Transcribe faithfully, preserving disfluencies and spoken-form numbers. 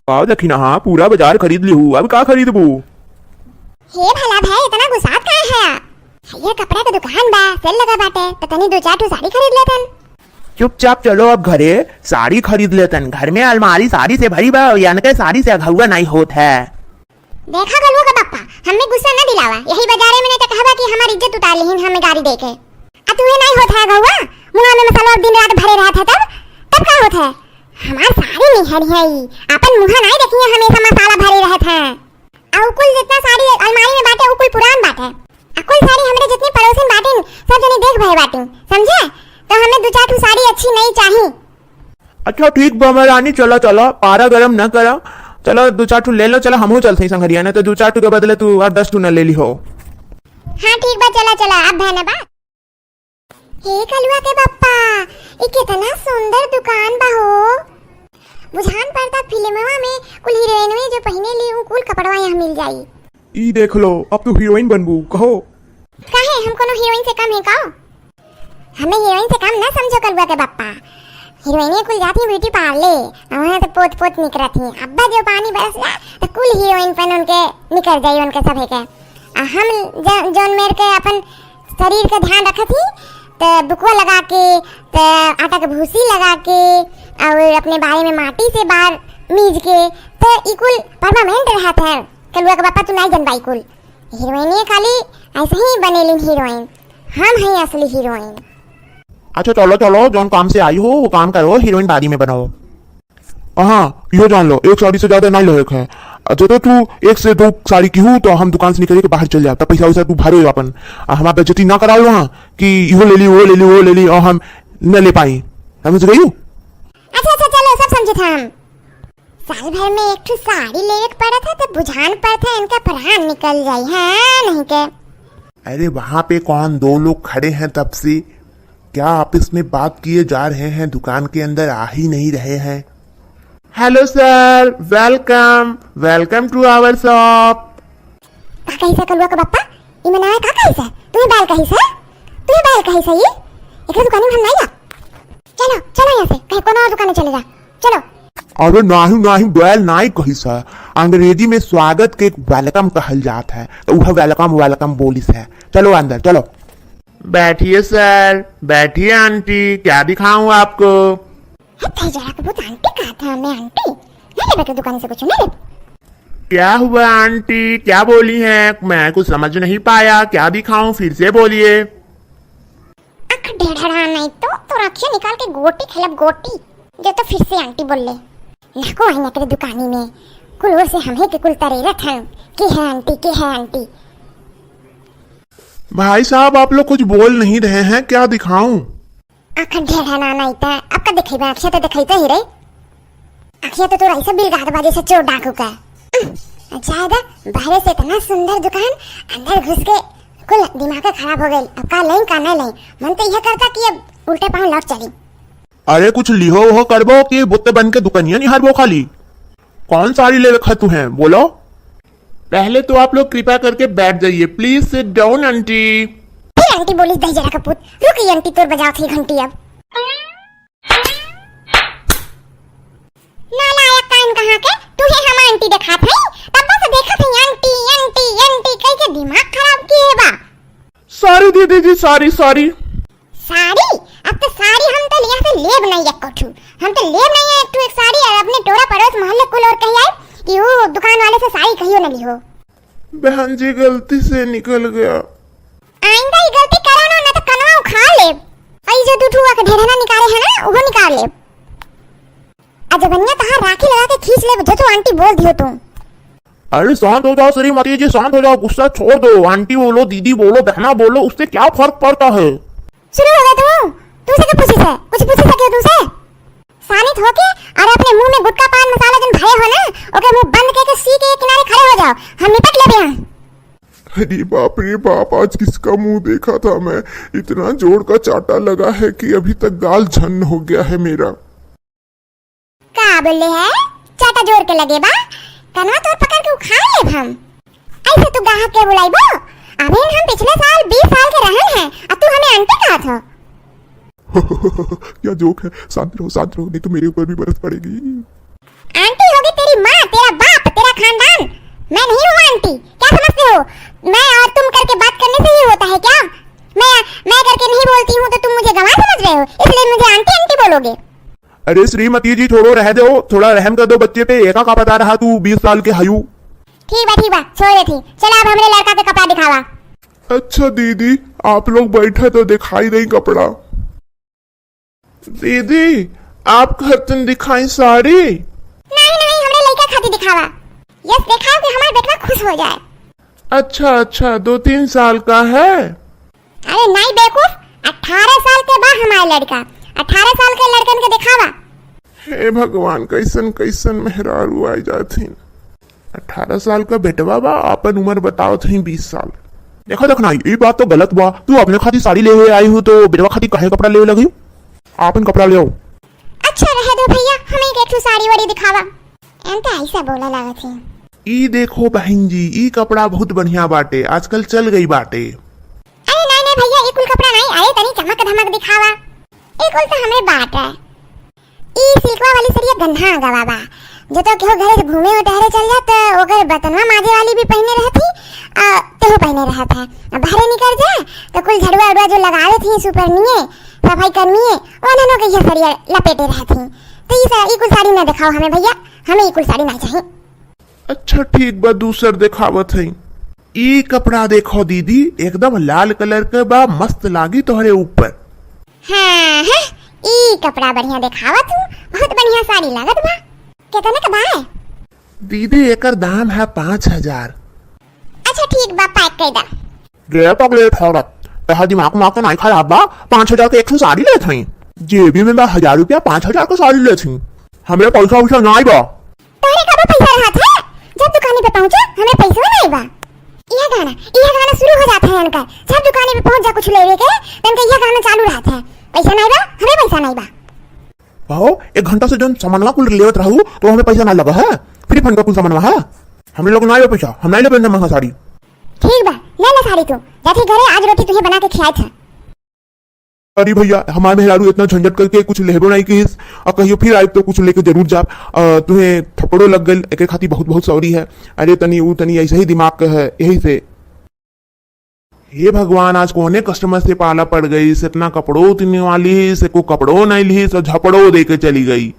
आओ देखी ना, हाँ, पूरा बाजार खरीद लिहू, अब का खरीदबू? हे भला भाई, इतना गुस्सात काहे है? ये कपड़ा के दुकान बा, सेल लगा बाटे, त तनी दो चार ठो साड़ी खरीद लेतन। चुपचाप चलो अब घरे, साड़ी खरीद लेतन। घर में अलमारी साड़ी से भरी बा, यान के साड़ी से अघौआ नहीं होत है। देखा कलुआ के पप्पा, हमें गुस्सा न दिलावा। यही बाजारे में नहीं तो कहबा कि हमार इज्जत उतार लिहिन हमें गारी दे के। आ तू ये नहीं होत है अघौआ, मुँह में मसाला दिन रात भरे रहत है तब, तब का होत है? हमार साड़ी नहीं है, है ई, अपन मुँह नहीं देखिए हमेशा मसाला भरे रहत है। आ उ कुल जितना साड़ी अलमारी में बाटे, उ कुल पुरान बाटे। आ कुल साड़ी हमरे जितनी पड़ोसिन बाटिन, सब जनी देख भय बाटिन, समझे? तो हमें दो चार ठो साड़ी अच्छी नई चाही। अच्छा ठीक बा, मैं रानी, चला, चला, पारा गरम न करा। चला, दो चार ठो ले लो, चला, हमहू चलते हैं संगरिया, न तो दो चार ठो के बदले तू आठ दस ठो न ले ली हो। हाँ, ठीक बा, चला, चला, अब है ना बात। हे कलुआ के पप्पा, ई कितना सुंदर दुकान बा हो। बुझान पड़ता फिल्मवा में कुल हीरोइनवे जो पहिने ली, उ कुल कपड़वा यहाँ मिल जाई। ई देख लो, अब तू हीरोइन बनबू, कहो। काहे, हम कोनो हीरोइन से कम है का? हमें हीरोइन से कम ना समझो कलुआ के पप्पा। हीरोइने कुल जाती ब्यूटी पार्लर, वहाँ से पोत पोत निकरत ही। अब्बा जो पानी बरस जा, तो कुल हीरोइन पन उनके निकर जाई, उनके सभे के। आ हम ज-, जौन मेर के अपन शरीर के ध्यान रखत ही, त बुकवा लगा के, त आटा के भूसी लगा के, और अपने बारे में माटी से बार मीज के, त ई कुल परमानेंट रहत है। कलुआ के पप्पा, तू नहीं जनबा ई कुल। हीरोइने खाली ऐसे ही बनेलिन हीरोइन, हम हैं असली हीरोइन। अच्छा चलो चलो, जौन काम से आई हो वो काम करो, हीरोइन बादी में बनाओ। हाँ, इहो जान लो, एक साड़ी से ज्यादा नहीं लेवे के है। आ, जदे तू एक से दो साड़ी किहू तो हम दुकान से निकल के बाहर चल जाब, तब पैसा वैसा तू भरो अपन। आ, हमार बेइज्जती ना कराओ वहाँ कि इहो ले ली, वो ले ली, वो ले ली, और हम न ले पाई। समझ गई? अच्छा, अच्छा, चलो, सब समझे थे हम। साल भर में एक ठो साड़ी लेवे के पड़त है, तो बुझान पड़त है, इनका प्राण निकल जाई, हाँ, नहीं के। अरे, वहाँ पे कौन दो लोग खड़े हैं तब से? क्या आपस में बात किए जा रहे हैं? दुकान के अंदर आ ही नहीं रहे हैं। Hello sir, welcome, welcome to our shop। का कही से कलुआ के पप्पा? ई मनावे का कही से? तू ही बैल कही से? तू ही बैल कही से ये? एकरे दुकान में हम नहीं जा। चलो, चलो यहाँ से, कहीं कोनो और दुकान चले जा। चलो। अरे नाही, नाही, बैल नाही कही से। अंग्रेजी में स्वागत के welcome कहल जात है, तो वह welcome, welcome बोलिस है। चलो अंदर, चलो। बैठिए सर, बैठिए आंटी, क्या दिखाऊं आपको? हद है जरा के बहुत आंटी कहा था हमें आंटी। नहीं लेबे के दुकान से कुछ, नहीं लेबे। क्या हुआ आंटी, क्या बोली हैं? मैं कुछ समझ नहीं पाया, क्या दिखाऊं, फिर से बोलिए। आँख ढेढ़रा नहीं तो, तो रखिए निकाल के गोटी खेलब गोटी। जो तो फिर से आंटी बोल ले। नाको आई एकरे दुकानी में, कुल ओर से हमें के कुल तरेरत हैं। के है आंटी, के है आंटी? भाई साहब, आप लोग कुछ बोल नहीं रहे हैं, क्या दिखाऊं? आँख ढेढ़ा ना, नहीं त अब का देखेबे, आँखिया तो देखाइते ही रही। आँखिया तो तोरा ऐसा बिल गात बा जैसे चोर डाकू का। अच्छा है दा, बाहरे से इतना सुंदर दुकान, अंदर घुस के कुल दिमाग खराब हो गइल। अब का लें का नहीं लें, मन तो यह करता कि अब उल्टे पाँव लौट चली। अरे कुछ लिहो हो करबो कि बुत्ते बन के दुकानिया निहारबो खाली? कौन साड़ी लेवे खातू हैं, बोलो। पहले तो आप लोग कृपा करके बैठ जाइए, please sit down आंटी। फिर आंटी बोली, दहिजरा का पूत, रुक ये आंटी, तोर बजावत ही घंटी अब। नालायक कान कहाँ के, तू है हम आंटी देखात है, तब से देखत है आंटी, आंटी, आंटी, कह के दिमाग खराब किए बा। Sorry दीदी जी, sorry, sorry। साड़ी? अब तो साड़ी हम तो लिया से लेब नहीं एको ठू। हम तो लेब नहीं है एक ठू एक साड़ी, और अपने टोला पड़ोस मोहल्ले कुल और कही आए कि वो दुकान वाले से साड़ी कहियो न लिहो। बहन जी, गलती से निकल गया। आइंदा ये गलती करो ना, ना तो कनवा उखाड़ लेब। आई जो दू ठू के ढेढ़ना निकाले है ना, वो निकाल लेब। आ जबनिया तहार राखी लगा के खींच लेब, जो तू आंटी बोल दियो तू। अरे शांत हो जाओ श्रीमती जी, शांत हो जाओ, गुस्सा छोड़ दो। आंटी बोलो, दीदी बोलो, बहना बोलो, उससे क्या फर्क पड़ता है? शुरू हो गए तुम, तुमसे क्या पूछी से? कुछ पूछी से क्यों तुमसे? शानित होके और अपने मुंह में गुटखा पान मसाला जन भरे हो ना, ओके मुंह बंद करके सी के किनारे खड़े हो जाओ, हम निपट लेबे यहाँ। अरे बाप रे बाप, आज किसका मुंह देखा था मैं? इतना जोर का चाटा लगा है कि अभी तक गाल झन्न हो गया है मेरा। का बोले है? चाटा जोर के लगे बा, कनवा तोर पकड़ के उखाड़ लेब हम। ऐसे तू गाहक के बुलाइबो? अभी हम पिछले साल बीस साल के रहन हैं, अब तू हमें आंटी कहत हो। क्या जोक है, शांत रहो, शांत रहो, नहीं तो मेरे ऊपर भी बरस पड़ेगी। आंटी होगी तेरी माँ, तेरा बाप, तेरा खानदान, मैं नहीं हूँ आंटी, क्या समझते हो? मैं और तुम करके बात करने से ही होता है क्या? मैं, मैं करके नहीं बोलती हूँ तो तुम मुझे गंवार समझ रहे हो, इसलिए मुझे आंटी आंटी बोलोगे? अरे श्रीमती जी, छोड़ो, रह दो, थोड़ा रहम कर दो बच्चे पे। एका का पता रहा तू बीस साल के हयू। ठीक बा, ठीक बा, छोड़ देती। चला, अब हमरे लड़का के कपड़ा दिखावा। अच्छा दीदी, आप लोग बैठा तो दिखाई दई कपड़ा। दीदी, आप खातिन दिखाई साड़ी? नहीं, नहीं, हमरे लड़का खातिर दिखावा। यस, दिखाओ कि हमार बेटवा खुश हो जाए। अच्छा, अच्छा, दो तीन साल का है? अरे नहीं बेवकूफ, अठारह साल के बा हमार लड़का, अठारह साल के लड़कन के दिखावा। हे भगवान, कैसन कैसन मेहरारू आ जाथिन। अठारह साल का बेटवा बा, आपन उम्र बतावत हई बीस साल। देखा, देखना, ई बात तो गलत बा। तू अपने खातिर साड़ी लेवे आई हूँ तो बेटवा खातिर काहे कपड़ा लेवे लगी? आपन कपड़ा ले आओ। अच्छा रहे दो भैया, हमें एक ठो साड़ी वाड़ी दिखावा। एम तो ऐसा बोला लागत है। ई देखो बहन जी, ई कपड़ा बहुत बढ़िया बाटे, आजकल चल गई बाटे। अरे नहीं नहीं भैया, ई कुल कपड़ा नहीं, अरे तनी चमक धमक दिखावा। ई कुल तो हमरे बाटे। ई सिल्कवा वाली सड़िया गन्हा गवा बा। जो तो केहू घरे से घूमे हो टहरे चल जा, तो ओकर बर्तनवा माजे वाली भी पहने रहत ही, आ तेहू पहने रहत है। आ बहरे निकल जा, तो कुल झड़ुआ उड़ुआ जो लगावे थी सुपरनिये, सफाई कर्मिये, ओननो के ये सड़िया लपेटे रहत ही। तो ई सा-, ई कुल साड़ी ना दिखाओ हमें भैया, हमें ई कुल साड़ी ना चाहिए। अच्छा ठीक बा, दूसर देखावत हई। ई कपड़ा देखो दीदी, एकदम लाल कलर के बा, मस्त लागी तोहरे ऊपर। हाँ, हाँ, ई कपड़ा बढ़िया देखावत हूँ, बहुत बढ़िया साड़ी लागत बा। केतने के बा? दीदी, एकर दाम है पाँच हजार। अच्छा ठीक बा, पैक कर दा। रे पगलेट औरत, तोहार दिमाग उमाग तो नाई खराब बा? पाँच हजार के एक ठो साड़ी लेत हई, जेबी में बा हजार रुपया, पाँच हजार के साड़ी लेत हई। हमरे पैसा वैसा नाई बा। तोहरे कबो पैसा रहत है? जब दुकाने पे पहुँचे, हमरे पैसवा नाई बा। यह गाना, यह गाना शुरू हो जात है इनका। जब दुकाने पे पहुँच जा कुछ लेवे के, तो इनका यह गाना चालू रहत है। पैसा नाई बा, हमरे पैसा नाई बा। भाव, एक घंटा से जौन सामानवा कुल लेवत रहू, तो हमें पैसा ना लगा है? फ्री फंड का कुल सामानवा है? हमरे लोग ना आयो पैसा, हम ना लेबे इतना महंगा साड़ी। ठीक बा, ले ले साड़ी तू, जाती घरे आज रोटी तुहे बना के खियाई था। अरे भैया, हमार मेहरारू इतना झंझट करके कुछ लेबो नहीं किस, और कहियो फिर आइब तो कुछ लेके जरूर जाब। अ, तुहे थपड़ो लग गइल, एके खातिर बहुत बहुत सॉरी है। अरे तनी ऊ तनी ऐसे ही दिमाग का है, यही से। हे भगवान, आज कौने कस्टमर से पाला पड़ गई, से इतना कपड़ो उतने वाली, से को कपड़ो नहीं ली, से झपड़ो दे के चली गई।